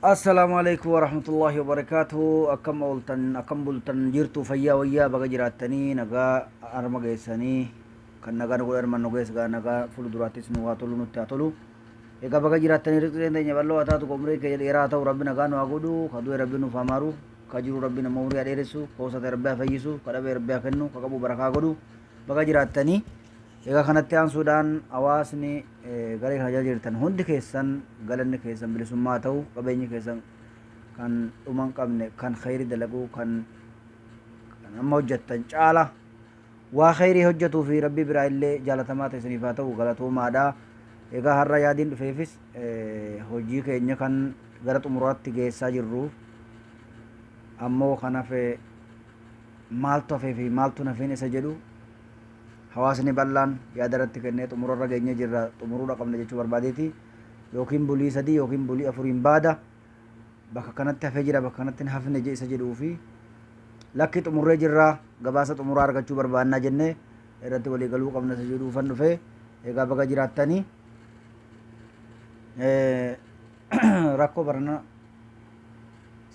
Assalaamu alaikum warahmatullahi wabarakaatuhu. Akkam ooltan, akkam bultan? Jirtu fayyaa wayyaa? Baga jiraattanii nagaa harma geessanii. Kan nagaa nu godhe harma nu geesse gaa, nagaa fuula duraattis nu haa tolu, nutti haa tolu. Egaa baga jiraattanii. Rizqiin teenya bal'oo haa taatu, umriin keenya dheeraa haa ta'u. Rabbi nagaa nu haa godhu. Ka du'e Rabbi nuuf haa maaru, ka jiru Rabbi nama umrii haa dheeressu, ka hosate Rabbi haa fayyisu, ka dhabe Rabbi haa kennu, ka qabu barakaa godhu. Baga jiraattanii. Egaa kanatti aansuudhaan hawaasni garee kana jala jirtan hundi keessan galanni keessan bilisummaa ta'u. Qabeenyi keessan kan dhuma hin qabne, kan khayrii dalaguu, kan amma hojjettan caala waa khayrii hojjetuu fi Rabbii biraa illee jaalatamaa ta'e isiniif haa ta'u. Galatoomaadha. Egaa har'a yaadiin dhufeefis hojii keenya kan gara xumuraatti geessaa jirru ammoo kan hafe maaltu hafee fi maaltu hafeen isa jedhu hawaasni bal'aan yaada irratti kennee xumurarra geenyee jirra, xumuruudha qabna jechuu barbaadeeti. Yookiin bulii 3 yookiin bulii 4n baada bakka kanatti hafee jira, bakka kanatti hin hafne isa jedhuu fi lakki xumurree jirra, gabaasa xumuraa argachuu barbaannaa jennee irratti walii galuu qabna isa jedhuufan dhufee. Egaa baga jiraattanii. Rakkoo barana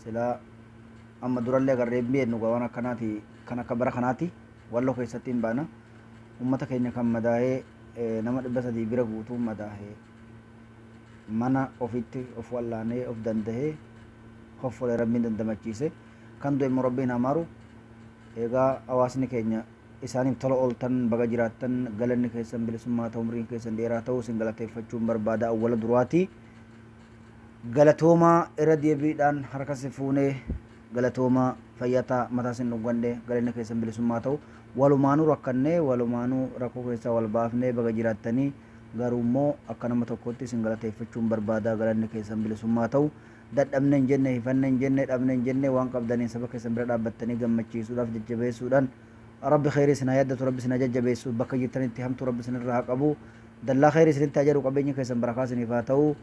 silaa amma durallee agarree hin beeknu waan akkanaati, kan akka bara kanaati Walloo keessatti hin baana. Ummata keenya kan madaa'ee, nama 300 bira guutuu madaa'ee, mana ofitti of wallaanee of danda'ee hoffolee Rabbiin dandamachiise. Kan du'e immoo Rabbiin haa maaru. Egaa hawaasni keenya isaaniif tola ooltan baga jiraattan, galanni keessan bilisummaa ta'u, umriin keessan dheeraa ta'u. Isin galateeffachuun barbaada. Awwala duraati galatoomaa, irra deebiidhaan harka si fuunee galatoomaa, fayyataa mataa sin dhunganne. Galanni keessan bilisummaa ta'u. Walumaanuu rakkannee, walumaanuu rakkoo keessaa wal baafnee, baga jiraattanii. Garuu immoo akka nama tokkotti isin galateeffachuun barbaada. Galanni keessan bilisummaa ta'u. Dadhabne hin jenne, hifanne hin jenne, dhabne hin jenne. Waan qabdaniin saba keessan bira dhaabbattanii gammachiisuudhaaf jajjabeessuudhaan Rabbi kheyrii isin haa yaddatu, Rabbi isin haa jajjabeessu. Bakka jirtanitti hamtuu Rabbi isinirraa haa qabu. Dallaa kheyrii isinitti haa jedhu. Qabeenyi keessan barakaa isiniif haa ta'u,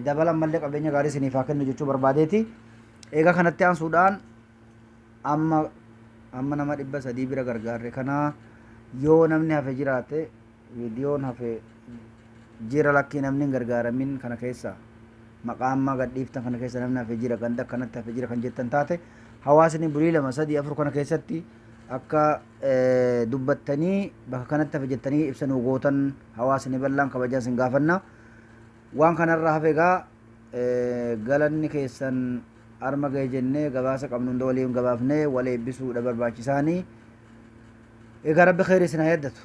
dabala ammallee qabeenya gaarii isiniif haa kennu jechuu barbaadeeti. Egaa kanatti aansuudhaan amma nama 300 bira gargaarre kana yoo namni hafe jiraate, viidiyoon hafe jira, lakkii namni hin gargaaramin kana keessa, maqaa ammaa gadhiiftan kana keessa namni hafe jira, ganda akkanatti hafe jira kan jettan taate, hawaasni bulii 2, 3, 4 kana keessatti akka dubbattanii bakka kanatti hafe jettanii ibsa nuu gootan hawaasni bal'aan kabajaa isin gaafanna. Waan kanarra hafe egaa galanni keessan arma ga'e jennee gabaasa qabnu hunda waliin gabaafnee wal eebbisuudha barbaachisaanii. Egaa Rabbi kheyrii isin haa yaddatu.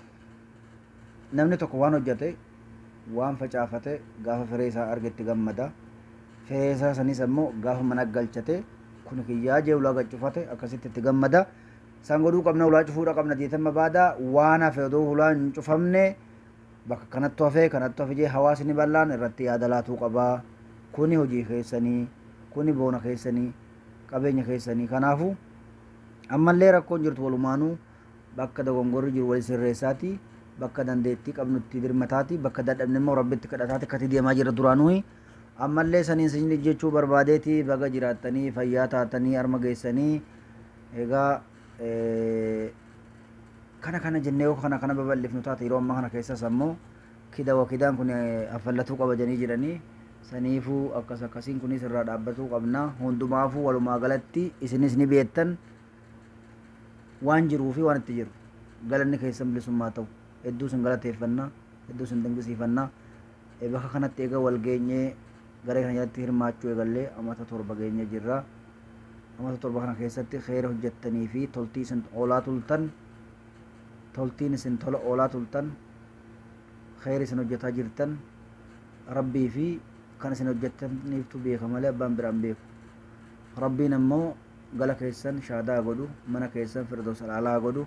Namni tokko waan hojjate, waan facaafate gaafa firee isaa argetti gammada. Firee isaa sanis ammoo gaafa mana galchate, kun kiyyaa jee ulaa gad cufate, akkasitti itti gammada. San godhuu qabna, ulaa cufuudha qabna jeetamma baada waan hafe odoo hulaa hin cufamne bakka kanattu hafe, kanattu hafe jee hawaasni bal'aan irratti yaada laatuu qaba. Kuni hojii keessanii, kuni boona keessanii, qabeenya keessanii. Kanaafuu ammallee rakkoon jirtu walumaanuu bakka dogongorri jiru wali sirreessaati, bakka dandeettii qabnutti dirmataati, bakka dadhabne immoo Rabbitti kadhataati akkatti deemaa jirra duraanuhi. Ammallee saniin sin jechuu barbaadeeti. Baga jiraattanii, fayyaa taatanii arma geessanii. Egaa kana kana jennee yoo kana kana babal'ifnu taate, yeroo ammaa kana keessas ammoo kida wakidaan kun haffallatuu qaba jedhanii jiranii. Saniifuu akkas akkasiin kunis irraa dhaabbatuu qabna. Hundumaafuu walumaa galatti isinis ni beektan waan jiruu fi waan itti jiru. Galanni keessan bilisummaa ta'u. Hedduu isin galateeffanna, hedduu isin dinqisiifanna. Bakka kanatti egaa wal geenyee garee kana jalatti hirmaachuu eegallee amata 7 geenyee jirra. Amata 7 kana keessatti kheyra hojjettanii fi toltii isin oolaa tultan, toltiin isin tola oolaa tultan, kheyri isin hojjetaa jirtan, Rabbii fi kan isin hojjettaniiftu beeka malee abbaan biraan beeku. Rabbiin ammoo gala keessan shaadaa godhu, mana keessan firdoos alaalaa godhu,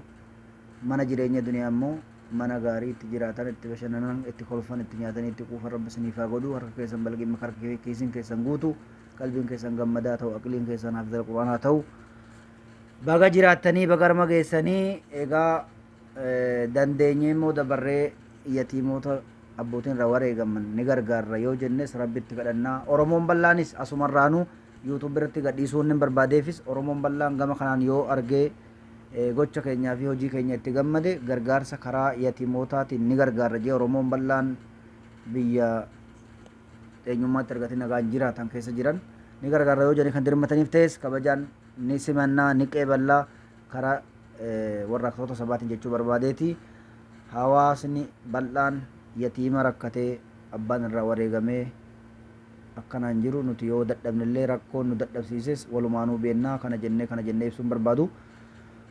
mana jireenya duniyaa ammoo mana gaarii itti jiraatan, itti bashannanan, itti kolfan, itti nyaatanii itti quufan Rabbi isiniif haa godhu. Harka keessan balgiin harka kiisiin keessan guutu, qalbiin keessan gammadaa ta'u, aqliin keessan hafizal Qur'aanaa ta'u. Baga jiraattanii, baga arma geessanii. Egaa dandeenyee immoo dabarree yatiimoota abbootiin irraa wareegaman ni gargaarra yoo jennes Rabbitti kadhannaa. Oromoon bal'aanis asumarraanuu YouTube irratti gadhiisuu hin barbaadeefis, Oromoon bal'aan gama kanaan yoo argee gocha keenyaa fi hojii keenya itti gammade, gargaarsa karaa yatiimootaatiin ni gargaarra jee Oromoon bal'aan biyya eenyummaatti argatee nagaan jiraatan keessa jiran Ni gargaarra yoo jedhanii kan dirmataniif ta'es kabajaan ni simannaa, ni qeeballaa karaa warraaqtoota sabaatiin jechuu barbaadeeti. Hawaasni bal'aan yatiima rakkatee abbaan irraa wareegamee akkanaan jiru, nuti yoo dadhabnellee, rakkoon nu dadhabsiises walumaanuu beennaa, kana jennee kana jennee ibsuun barbaadu.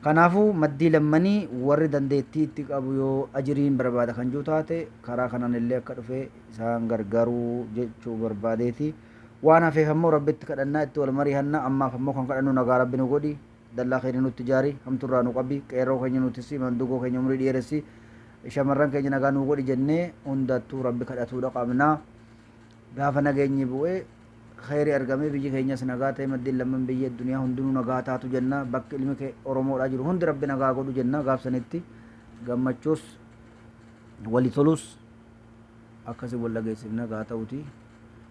Kanaafuu maddii lammanii warri dandeettii itti qabu yoo ajiriin barbaada kan jiru taate, karaa kanaan illee akka dhufee isaan gargaaruu jechuu barbaadeeti. Waan hafeef ammoo Rabbitti kadhannaa, itti wal mari'annaa. Ammaaf ammoo kan kadhannu nagaa Rabbi nu godhi. Dallaa keenya nutti ijaari, hamturraa nu qabi, qeerroo keenya nuti, mandugoo keenya umurii dheeressi, shamarran keenya nagaa nu godhi jennee hundattuu Rabbi kadhatuudha qabna. Gaafa nageenyi bu'ee kheyri argamee, biyyi keenyas nagaa ta'e, maddiin lamman biyya addunyaa hundinuu nagaa taatu jenna. Bakki ilmi kee Oromoodhaa jiru hundi Rabbi nagaa godhu jenna. Gaafsanitti gammachuus wali tolus akkasi wal dhageessifna gaa ta'uti.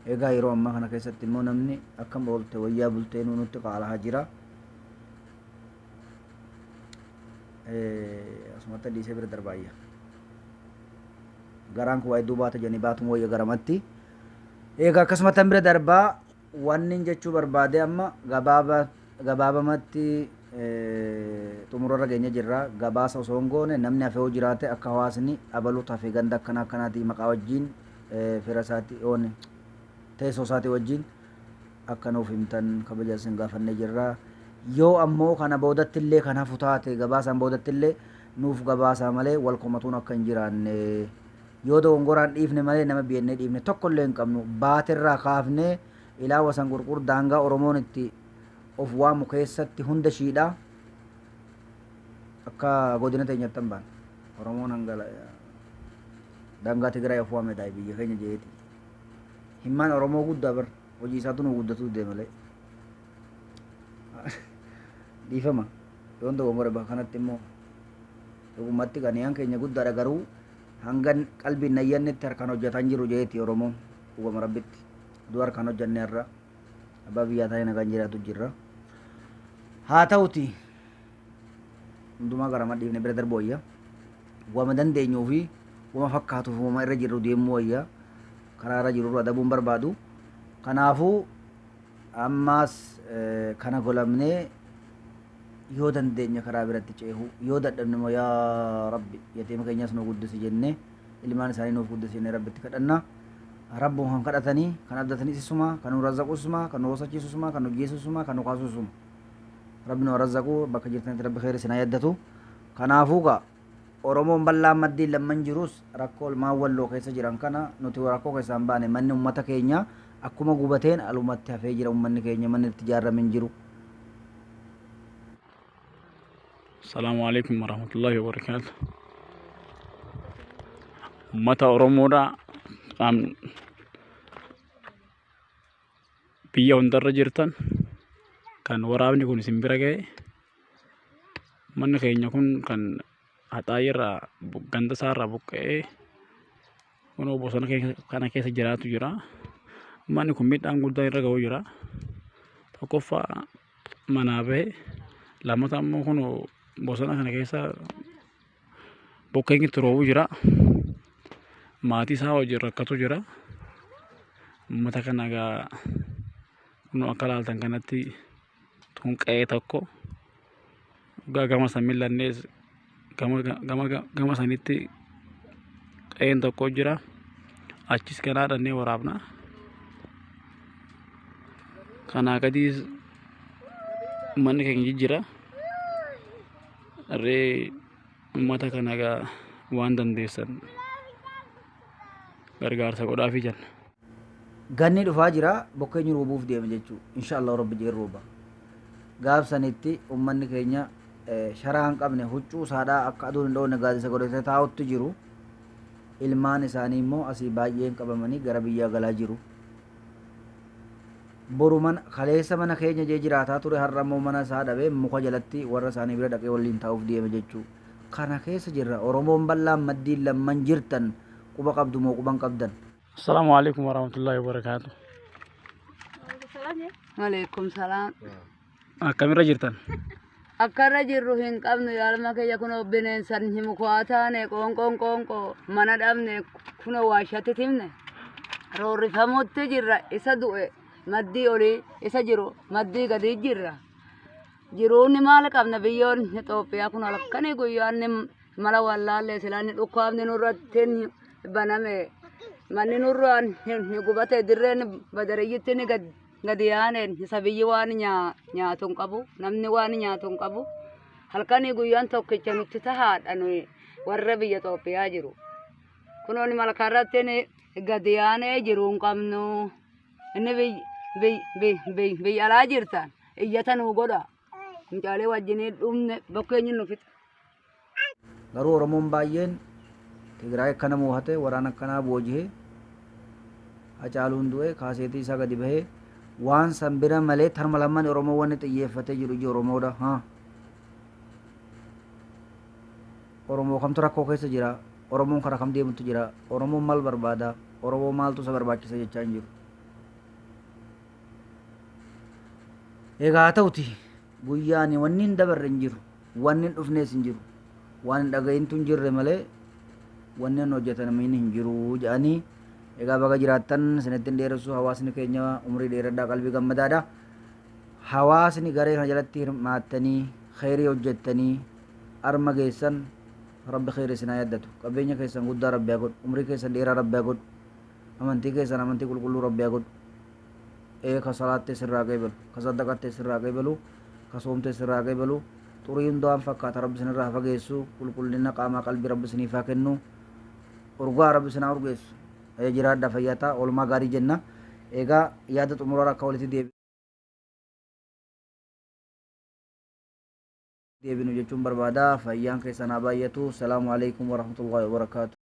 Egaa yeroo ammaa kana keessatti immoo namni akkam oolte, wayyaa bultee nutti qaalahaa jira. Asumatti dhiisee bira darbaayya. Garaan kun waa hedduu baata jedhanii baatuma wayya garamatti. Egaa akkasumatti bira darbaa. Wanni jechuu barbaade amma gabaabamatti xumurarra geenye jirra. Gabaasa osoo hin goone namni hafee yoo jiraate, akka hawaasni abaluutu hafee ganda akkana akkanaatii maqaa wajjin, fira isaatti oone, teessoo isaatii wajjin akka nuuf himtan kabaja isin gaafannee jirra. Yoo ammoo kana boodatti illee kan hafu taate, gabaasaan boodatti illee nuuf gabaasaa malee wal komatuun akka hin jiraanne. Yoo dogongoraan dhiifne malee nama biyyannee dhiifne tokko illee hin qabnu. Baatirraa kaafnee ilaa wasan qurqur daangaa Oromoon itti of waamu keessatti hunda shiidha. Akka godina teenyatti hin baane. Oromoon hanga daangaa Tigraay of waame taa'e biyya keenya jeeti. Himmaan Oromoo guddaa bar, hojii isaatu nu guddatu deema malee. Dhiifama yoon dogongore bakka kanatti immoo. Dhugumatti qaniyaan keenya guddaadha, garuu hanga qalbiin nayyannetti harkaan hojjetaa hin jiru jeeti Oromoon. Dhugama Rabbitti duu harkaan hojjenne har'a abbaa biyyaa taa'ee nagaan jiraatu jirra. Haa ta'uti hundumaa gara dhiifne bira darbu wayya. Wama dandeenyuu fi wama fakkaatuuf wama irra jirru deemuu wayya. Karaa irra jirru adabuun barbaadu. Kanaafuu ammaas kana golamnee yoo dandeenya karaa biratti ceehu, yoo dadhabne immoo yaa Rabbi yatiima keenyas nu guddisi jennee, ilmaan isaanii nuuf guddisi jennee Rabbitti kadhanna. Rabbuma kan kadhatanii kan abdatanii isuma, kan nu razzaqu isuma, kan nu hosachiisu isuma, kan nu geessu isuma, kan nu kaasu isuma. Rabbi nu razzaqu. Bakka jirtanitti Rabbi kheyri isin haa yaddatu. Kanaafuu gaa Oromoon bal'aan maddiin lamman jirus rakkoo ilmaan Walloo keessa jiran kana, nuti rakkoo keessaa hin baane. Manni uummata keenya akkuma gubateen alumatti hafee jira. Uummanni keenya manni itti ijaarame hin jiru. Salaamu alaikum warahmatullahi wabarakatuh. Uummata Oromoodha. Qaam biyya hundarra jirtan kan waraabni kun isin bira ga'e, manni keenya kun kan haxaayirraa ganda isaarraa buqqa'ee kunoo bosona kana keessa jiraatu jira. Manni kun miidhaan guddaa irra ga'uu jira. Tokkoffaa manaa bahe, lammataa immoo kunoo bosona kana keessa bokkeen itti roobuu jira. Maatii isaa wajjin rakkatu jira. Uummata kana egaa kunoo akka ilaaltan kanatti tun qe'ee tokko dhugaa gama san mil'annees gama gama gama sanitti qe'een tokko jira. Achis ganaa dhannee waraabna. Kanaa gadiis manni keenya jijjiira. Harree uummata kana egaa waan dandeessan gargaarsa godhaafii jenna. Ganni dhufaa jira, bokkeenyi roobuuf deema jechuudha. Insha Allah Rabbi jee rooba. Gaaf sanitti uummanni keenya sharaa hin qabne huccuu isaadhaa akka aduun hin dhoofne gaaddisa godhatee taa'utti jiru. Ilmaan isaanii immoo asii baay'een qabamanii gara biyyaa galaa jiru. Boru mana kaleessa mana keenya jee jiraataa ture, har'a immoo mana isaa dhabee muka jalatti warra isaanii bira dhaqee waliin taa'uuf deema jechuudha. Kana keessa jirra. Oromoon bal'aan maddiin lamman jirtan quba qabdu moo quban qabdan? Assalaamu alaikum warahmatullahi wabarakatuh. Maleekum salaam. Akkamirra jirtan? Akka irra jirru hin qabnu, yaalma keenya. Kunoo bineensan himu ku'aa taane, qoonqoon qoonqoo mana dhabne, kunoo waashatti timne roorrifamutti jirra. Isa du'e Maddii olii isa jiru maddii gadii jirra. Jiruun maal qabna biyyoon Itoophiyaa kun halkanii guyyaan mala wallaallee silaan dhukkaafni nurratti baname. Manni nurraan gubate dirreen badariyyitti ni gadi yaaneen isa biyyi waan nyaatu hin qabu namni waan nyaatu hin qabu. Halkanii guyyaan tokkicha nutti tahaadha nuyi warra biyya Itoophiyaa jiru. Kunoon malkaarratti gadi yaanee jiru hin qabnu. Inni biyya alaa jirtan iyyata nuu godha. Mucaalee wajjinii dhumne bokkeenyi nu fixa. Garuu Oromoon baay'een Tigraay akkana moohate, waraana akkanaa boojihe, Hacaaluun du'e, kaaseetii isaa gadi bahee waan san bira malee tarma lamman Oromoo wanni xiyyeeffatee jiru iji Oromoodha. Haa. Oromoo kamtu rakkoo keessa jira? Oromoon karaa kam deemutu jira? Oromoon maal barbaada? Oromoo maaltu isa barbaachisa jechaa hin jiru. Egaa haa ta'uti guyyaan wanni hin dabarre hin jiru, wanni hin dhufnees hin jiru, waan hin dhaga'intu hin jirre malee wanni hin hojjetamiin hin jiru jedhanii egaa baga jiraattan isinitti hin dheeressu. Hawaasni keenya umrii dheeradhaa, qalbii gammadaadha. Hawaasni garee kana jalatti hirmaattanii kheyrii hojjettanii arma geessan, Rabbi kheyrii isin haa yaaddatu. Qabeenya keessan guddaa Rabbi haa godhu, umrii keessan dheeraa Rabbi haa godhu, amantii keessan amantii qulqulluu Rabbi haa godhu. Ee, ka salaattee sirraa qeebalu, ka saddaqattee sirraa qeebalu, ka soomtee sirraa qeebalu, xurii hundaan fakkaata Rabbi isinirraa haa fageessu, qulqullina qaamaa qalbii Rabbi isiniif haa kennu, urgaa Rabbi isin haa urgeessu. Ee, jiraadha, fayyataa, oolmaa gaarii jenna. Egaa yaada xumuraa akka walitti deebinu jechuun barbaada. Fayyaan keessan haa baay'atu. Salaamu alaikum warahmatullahi wabarakaatu.